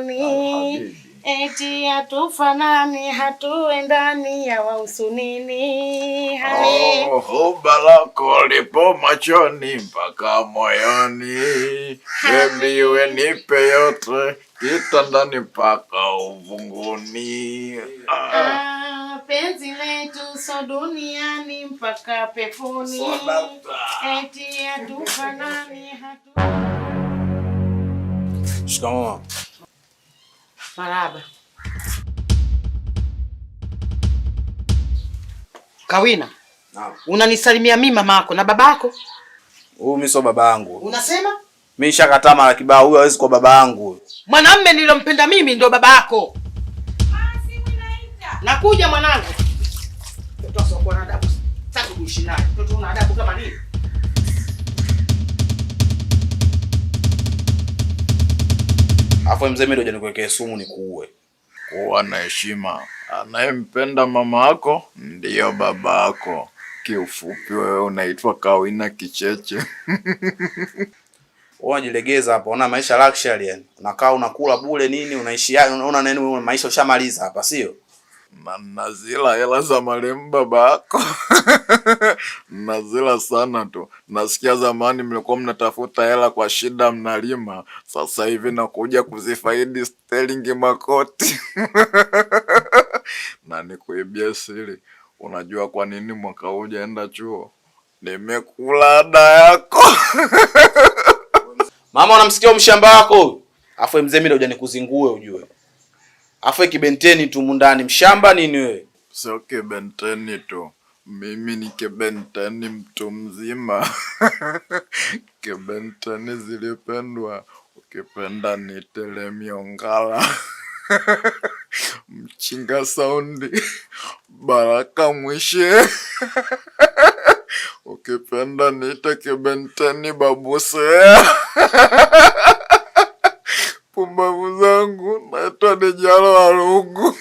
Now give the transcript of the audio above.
moyoni, eti hatufanani, hatuendani, yawahusu nini? Hani Oh, huba lako lipo machoni mpaka moyoni, baby we nipe yote kitandani mpaka uvunguni. Ah. Ah, penzi letu so duniani mpaka peponi, eti hatufanani, hatu Shikamoo. Marahaba. Kawina, Naam. unanisalimia mimi mamako na babako? Huyu mimi sio baba yangu. Unasema Mimi nishakataa mara kibao, huyu hawezi kuwa baba yangu. Mwanamme niliyompenda mimi ndio baba yako. Nakuja mwanangu. Mtoto asiokuwa na adabu. Sitaki kuishi naye. Mtoto una adabu kama nini? Alafu mzee, mimi ndio nikuwekee sumu nikuue. Kuwa na heshima. Anayempenda mama yako ndiyo baba yako. Kiufupi wewe unaitwa Kawina Kicheche. Wewe unajilegeza hapa, una maisha luxury yani. Unakaa unakula bure nini, unaishi yani, unaona nini wewe maisha ushamaliza hapa, sio? Na nazila hela za marehemu baba yako. Nazila sana tu. Nasikia zamani mlikuwa mnatafuta hela kwa shida mnalima. Sasa hivi nakuja kuzifaidi sterling makoti. Na nikuibia siri. Unajua kwa nini mwaka huu hujaenda chuo? Nimekula ada yako. Mama, unamsikia mshamba wako? Alafu mzee, mimi ndio nikuzingue ujue. Alafu kibenteni tu mundani mshamba nini wewe? Sio kibenteni tu. Mimi ni kibenteni mtu mzima. Kibenteni zilipendwa. Ukipenda nitele miongala. Mchinga saundi. Baraka mwishe. Ukipenda niite kibenteni babusea. Pumbavu zangu, naitwa Dijalo Walungu.